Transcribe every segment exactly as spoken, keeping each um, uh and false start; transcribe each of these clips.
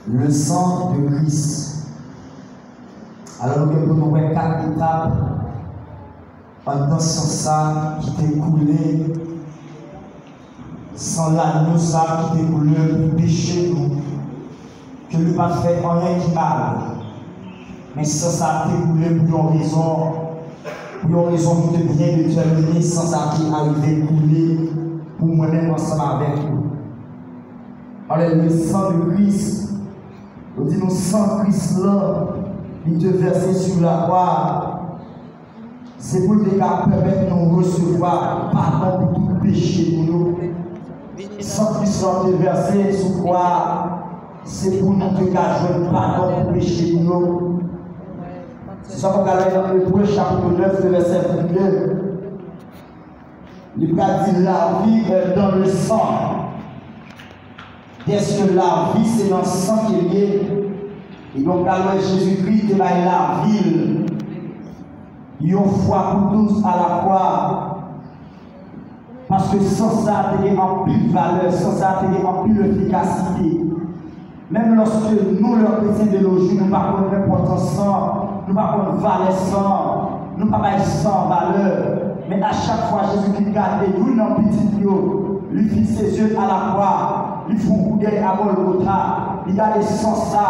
Le sang de Christ. Alò, nou gen pou nou wè kat etap anndan san sa ki te koule, san lagno sa ki te koule pou peche nou, ke li pa t fè anyen ki mal. Men san sa te koule pou yon rezon, pou yon rezon ki te byen detèmine, san sa te arive koule pou mwen menm ansanm avèk ou. Alò, le sang de Christ, yo di nou san Kris lan, li te vèse sou lakwa, se pou l te ka pèmèt nou resevwa padon pou tout peche nou yo. San Kris lan te vèse sou kwa, se pou nou te ka jwenn padon pou peche nou yo. Se sa pou gade nan Ebre chapit nèf, le vèsè vennde. Li pral di, la vie est dans le sang. Dèske lavi se nan san ke l ye. E donk, alò Jezikri te bay lavi l yon fwa pou tout alakwa. Paske san sa a te gen anpil valè, san sa a te gen anpil efikasite. Menm lòske nou, lè kretyen de nos jours, nou pa konn enpòtans san, nou pa konn valè san, nou pa bay san valè. Men a chak fwa Jezikri gade youn nan pitit li yo, li fikse zye l alakwa, li fè yon koudèy a Gòlgota, li gade san sa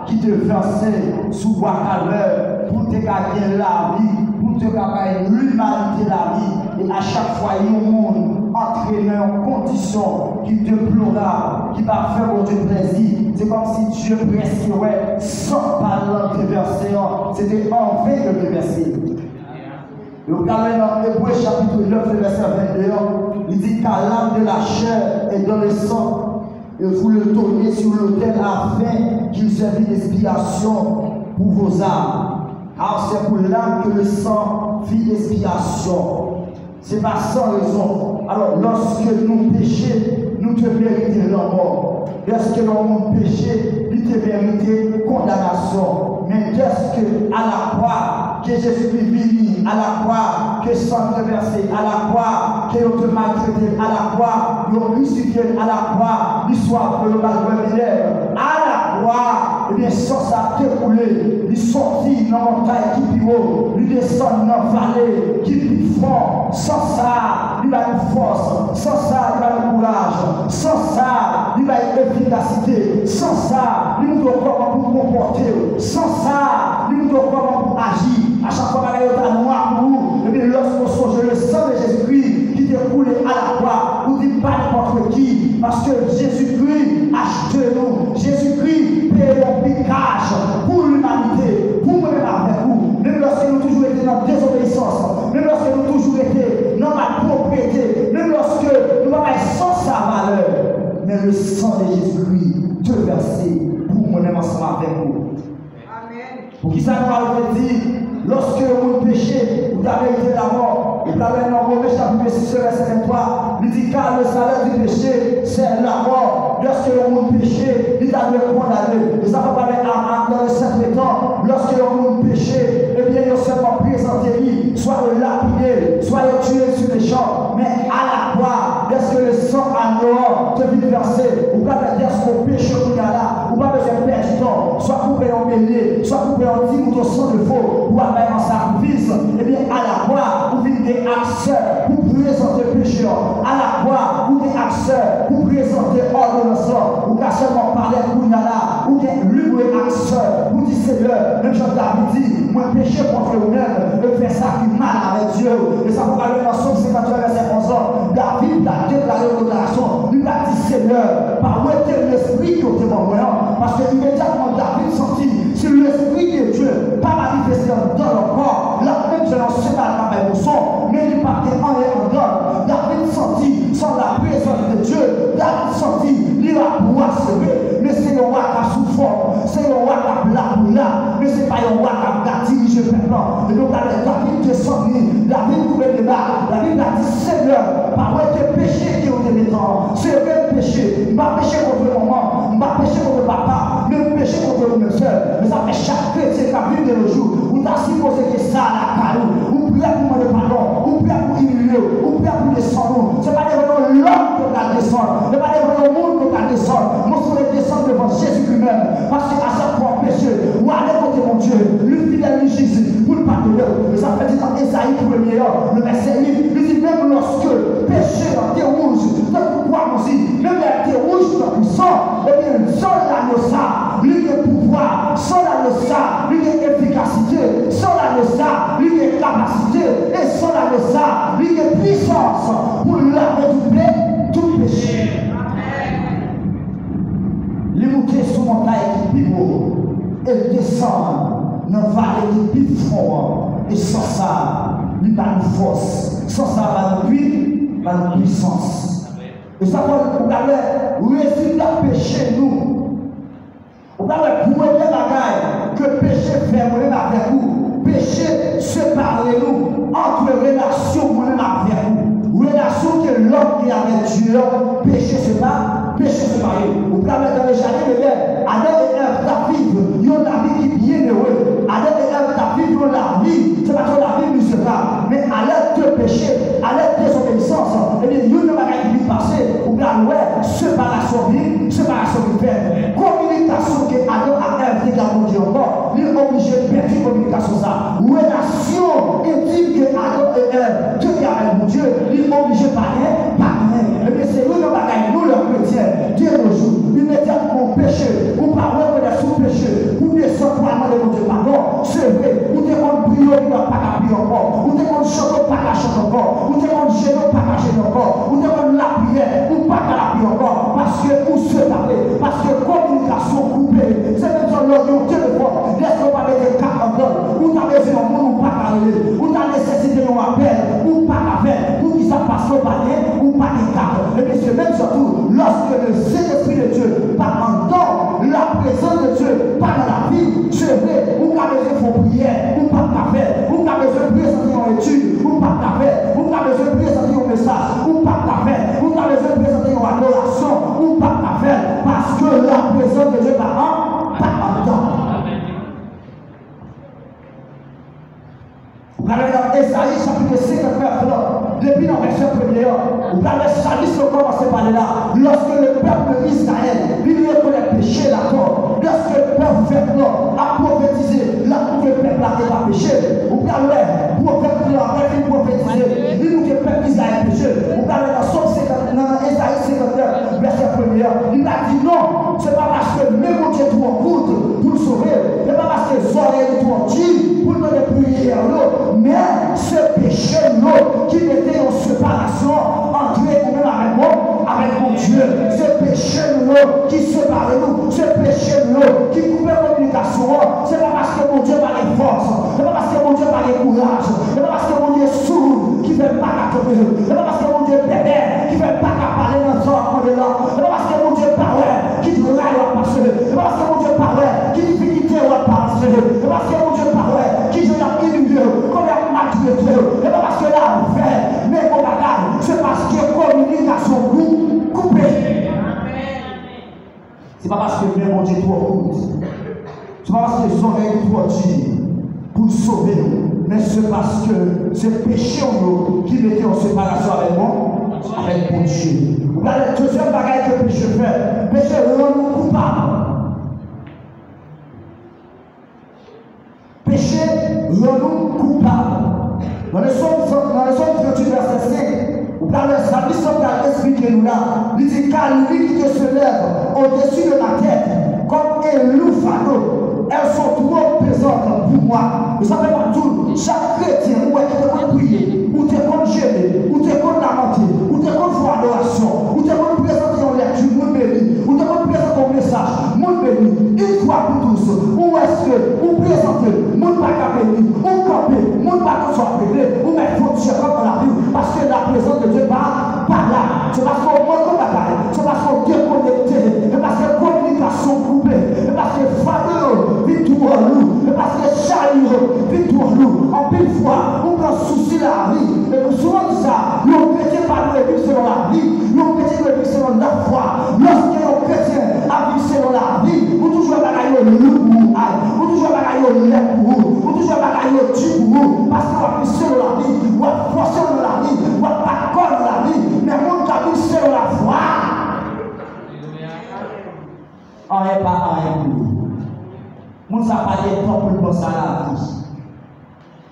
ki te vèse sou bwa Kalvè pou l te ka gen lavi, pou l te ka bay limanite lavi. E a chak fwa yon moun antre nan yon kondisyon ki deplorab, ki pa fè Bondye plèzi, se kòmsi Dye prèske wè san pa l lan te vèse an, se te anven yo te vèse. E w ka wè nan Ebre chapit nèf, vèsè vennde an, li di, car l'âme de la chair est dans le sang, et vous le donnez sur l'autel afin qu'il serve d'expiation pour vos âmes. Car c'est pour l'âme que le sang fit expiation. Se pa san rezon. Alò, lòske nou peche, nou te merite lanmò. Dèske yon moun peche, li te merite kondanasyon. Men dèske alakwa, ke Jezikri vini, alakwa, ke san te vèse, alakwa, ke yo te maltrete l, alakwa, yo krisifye l, alakwa, li swaf, ke yo ba l bwè minèg, alakwa, ebyen, san sa te koule, li sòti nan montay ki pi wo, li desann nan vale ki pi fon. San sa a, li ba nou fòs. San sa a, li ba nou kouraj. San sa a, li bay efikasite. San sa a, li montre w kòman pou w konpòte w. San sa a, li montre w kòman pou w aji. A chak fwa bagay yo ta nwa pou ou, ebyen, lòske w sonje le sang de Jezikri ki te koule alakwa, ou di, pa nenpòt ki, paske Jezikri achte nou. Jezikri peye yon pri kaj pou limanite, pou mwen menm avèk ou. Menm lòske nou toujou rete nan dezobeyisans, menm lòske nou toujou rete nan malpwoprete, menm lòske nou pa bay sans sa valè, men le sang de Jésus-Christ te vèse pou mwen menm ansanm avèk ou. Amèn. Poukisa nou pa vle di, lòske yon moun peche, ou ta merite lamò? Ou ta wè nan Women chapit sis, vèsè venntwa, li di, car le salaire du péché, c'est la mort. Lòske yon moun peche, li ta dwe kondane. E sa fè pale a, a, nan le sèt letan, lòske yon moun peche, ebyen, yo sèlman prezante li, swa yo lapide l, swa yo tiye l sou lechan. Men alakwa, dèske le san agno an te vin vèse, ou ka wè dèske w peche kounye a la, ou pa bezwen pèdi tan, swa koupe yon belye, swa koupe yon ti mouton san defo, pou al bay an sakrifis, ebyen, alakwa, ou vin gen aksè pou prezante peche an. Alakwa, ou gen aksè pou prezante òdonans lan. Ou ka sèlman parèt kounye a la, ou gen lib aksè pou di, Senyè, menm jan David di, mwen peche kont ou menm, e fè sa ki mal avèk zye w. E sa pou pale nan Sòm senkant-et-un, vèsè onz lan. David t ap deklare yon deklarasyon, li t ap di, Senyè, pa wete lespri ke w te ban mwen an. Paske imedyatman David santi, si lespri de Dye pa manifeste anndan l ankò, l ap menm jan yon senbal k ap bay bon son, men li pa gen anyen anndan l. David santi, sans la présence de Dieu, David santi li ap wa sere, men se yon wa k ap sou fòm, se yon wa k ap la pou la, men se pa yon wa k ap ka dirije pèp lan. E nou gade David desann li, David koube deba, David la di, Senyè, pa wete peche ke w te mete an. Se vre m peche, m pa peche kont manman, m pa peche kont papa, men m peche kont ou menm sèl. Men sa fè chak kretyen k ap viv de nos jours, ou ta sipoze gen sa lakay ou. Ou prè pou mande padon, ou prè pou imilye w, ou prè pou desann ou. Se pa devan yon lòm ke w pral desann, se pa devan yon moun ke w pral desann, men w sipoze desann devan Jezikri menm. E sa fè di nan Ezayi premye an, le vèsè uit, li di, menm lòske peche an te wouj tankou kwa mouzi, menm lè l te wouj tankou san, ebyen, san lagno sa, li gen pouvwa, san lagno sa, li gen efikasite, san lagno sa, li gen kapasite, e san lagno sa, li gen pwisans pou l lave tout pe-, tout peche. Li moute sou montay ki pi wo e l desann nan vale ki pi fon an. E san sa, li ba nou fòs. San sa ba nou pwi-, ba nou pwisans. E sa fè ou ka wè rezilta peche nou. Ou ka wè premye bagay ke peche fè mwen menm avèk ou, peche separe nou ant relasyon mwen menm avèk ou. Relasyon ke lòm gen avèk Dye an, peche sepa-, peche separe. Ou ka wè nan le jaden Eden, Adan e Èv t ap viv yon lavi ki byennere. Adan e Èv t ap viv yon lavi, se pa t yon lavi mizerab. Men alè de peche, alè dezobeyisans, ebyen, youn nan bagay ki vin pase, ou pral wè separasyon vin, separasyon vin fèt. Kominikasyon ke Adan ak Èv te gen ak Bondye ankò, li oblije pèdi kominikasyon sa. Relasyon entim ke Adan e Èv te gen avèk Bondye, li oblije pa gen, pa gen. Ebyen, se youn nan bagay nou, lè kretyen, de nos jours, imedyatman w peche, ou pa rekonèt sou peche, ou desann pou al mande Bondye padon. Se vre, ou te konn priye, ou pa ka priye ankò. Ou te konn chante, ou pa ka chante ankò. Ou te konn jene, ou pa ka jene ankò. Ou te konn lapriyè, ou pa ka lapriyè ankò. Paske ou separe. Paske kominikasyon koupe. Se menm jan lè w gen yon telefòn, lè w pa mete kat ladan l, ou ta bezwen yon moun, ou pa ka rele. Ou ta nesesite yon apèl, ou pa ka fè. Poukisa? Paske w pa gen, ou pa gen kat. Ebyen, se menm jan tou, lòske le Sentespri de Dye pa anndan w, laprezans de Dye pa nan lavi w, se vre, ou ka bezwen fè yon priyè, ou p ap ka fè l, ou ka bezwen prezante yon etid, ou p ap ka fè l, ou ka bezwen prezante yon mesaj, ou p ap ka fè l, ou ka bezwen prezante yon adorasyon, ou p ap ka fè l, paske laprezans de Dye pa an, pa anndan w. Ou pral wè nan Ezayi chapit senkantnèf la, depi nan vèsè premye an, ou pral wè salmis lan kòmanse pale la. Lòske le pèp de Izrayèl, li rekonèt peche l atò, lòske pwofèt lan ap pwofetize, l ap montre pèp la ke l ap peche, ou pral wè pwofèt lan, apre fin pwofetize, li montre pèp Izrayèl peche. Ou pral wè nan Sòm senkant, nan, nan Ezayi senkantnèf, vèsè premye an, li pral di non, se pa paske men Bondye twò kout pou l sove, se pa paske zòrèy li twò di pou l tande priyè nou, men se peche nou yo ki mete yon separasyon ant ou menm avèk mwen, avèk Bondye. Se peche nou yo ki separe nou. Se peche nou yo ki koupe kominikasyon an. Se pa paske Bondye pa gen fòs. Se pa paske Bondye pa gen kouraj. Se pa paske Bondye soud ki fè l pa ka tande. Se pa paske Bondye bèbè ki fè l pa ka pale nan sa w ap mande l lan. Se pa paske Bondye pa wè ki tray w ap pase. Se pa paske Bondye pa wè ki difikilte w ap pase. Se pa paske Bondye pa wè ki jan y ap imilye w, kòman y ap maltrete w. Se pa paske l avè, men gon bagay, se paske kominikasyon kou-, koupe. Se pa paske men Bondye twò kout. Se pa paske zòrèy li twò di pou l sove nou. Men se paske se peche w yo ki mete yon separasyon avèk Bon-, avèk Bondye. Ou gade dezyèm bagay ke peche fè. Peche rann ou koupab. Peche rann ou koupab. Nan le Sòm, nan le Sòm tranntuit, vèsè senk, ou pral wè salmis lan pral esplike nou la. Li di, car l'iniquité se lève au-dessus de ma tête comme un lourd fardeau. Elles sont trop pesantes pour moi. E sa fè m ap di w, chak kretyen ou wè ki te konn priye, ou te konn jene, ou te konn lamante, ou te konn fè adorasyon, ou te konn prezante yon lèti, moun beni, ou te konn prezante yon mesaj, moun beni, une fois pour tous, ou wè ke ou prezante, moun pa ka beni, ou kanpe, moun pa konn sa w ap regle, ou mèt fè yon tchekòp nan lavi w, paske laprezans de Dye pa, pa la. Se paske w manke yon bagay, se paske w dekonekte, se paske kominikasyon koupe, se paske fado yo vin twò lou, se paske chayi yo vin twò lou. Anpil fwa, ou pran sousi lavi, e nou souvan di sa, yon kretyen pa dwe viv selon lavi, yon kretyen dwe viv selon lafwa. Lòske yon kretyen ap viv selon lavi, ou toujou wè bagay yo lou pou ou, ay, ou toujou wè bagay yo lèd pou ou, ou toujou wè bagay yo di pou ou, paske w ap viv selon lavi, w ap fòse w nan lavi, w ap bat kò w nan lavi, men moun k ap viv selon lafwa, anyen pa anyen pou li. Moun sa pa gen tan pou l panse a lavi.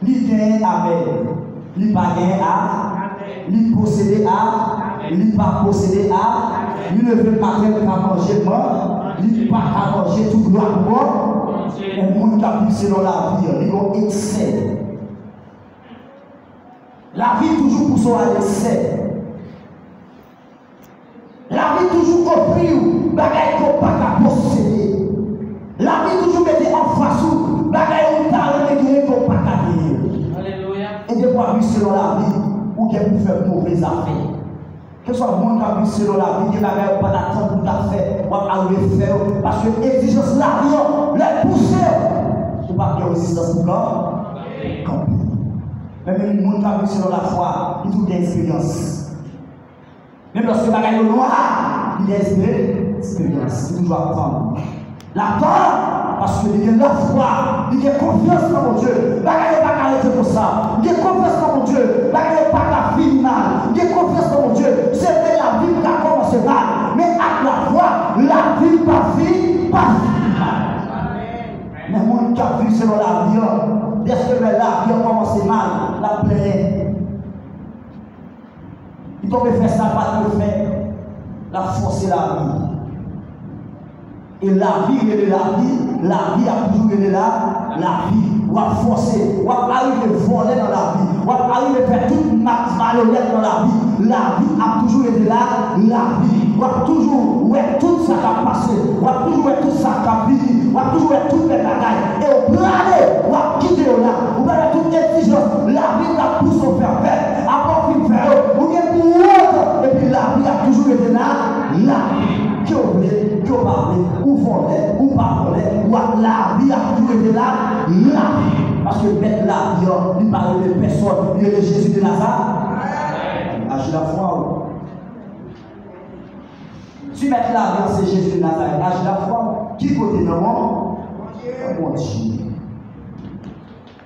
Li genyen a mèg. Li pa genyen a. Li posede a. Li pa posede a. Li leve maten, li ka manje man. Li pa ka manje tou dwat bò. Yon moun k ap viv selon lavi an, li gon eksè. Lavi toujou pouse w al eksè. Lavi toujou ofri w bagay ke w pa ka posede. Lavi toujou mete anfas ou bagay ou ta renmen genyen ke w pa ka genyen. Alelouya. E depi w ap viv selon lavi, ou gen pou fè move zafè. Keswa moun k ap viv selon lavi, gen bagay ou pa t atann pou w ta fè, w ap arive fè yo, paske egzijans lavi an, lè l pouse w, ou p ap gen rezistans pou kanpe. Men menm moun k ap viv selon lafwa, li toujou gen eksperyans. Menm lòske bagay yo nwa, li gen ekspe-, eksperyans, li toujou ap tann. L ap tann, paske li gen lafwa, li gen konfyans nan Bondye. Bagay yo pa ka rete konsa. Li gen konfyans nan Bondye, bagay yo pa ka fini mal. Li gen konfyans nan Bondye, se vre lavi m ka kòmanse mal, men ak lafwa, lavi m pa fini, pa fini mal. Men moun k ap viv selon lavi an, dèske lè lavi an kòmanse mal, l ap plenyen. Li tonbe fè sa l pa t dwe fè, l ap fòse lavi. E lavi rele lavi, lavi ap toujou rele la, lavi. W ap fòse, w ap arive vòlè nan lavi, w ap arive fè tout mak malonèt nan lavi. Lavi ap toujou rele la, lavi. W ap toujou wè tout sa k ap pase, w ap toujou wè tout sa k ap vini, w ap toujou wè tout bèl bagay. E w prale, w ap kite yo la. Ou prale tout egzijans lavi k ap pouse w fè fè. Apre w fin fè yo, ou gen pou wont, epi lavi ap toujou rete la, lavi. Ke w vle, ke w pa vle, ou vòlè, ou pa vòlè, w ap, lavi ap toujou rete la, lavi. Paske mèt lavi an, li pa rele pèsòn, li rele Jezi de Nazarèt. Aji lafwa w. Si mèt lavi an se Jezi de Nazarèt, aji lafwa w. Ki kote nan mond? Nan Bondye.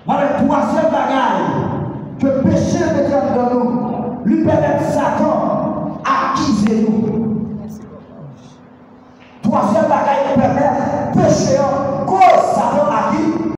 Mwen, twazyèm bagay ke peche mete anndan nou, li pèmèt Satan akize nou. Twazyèm bagay ki pèmèt peche an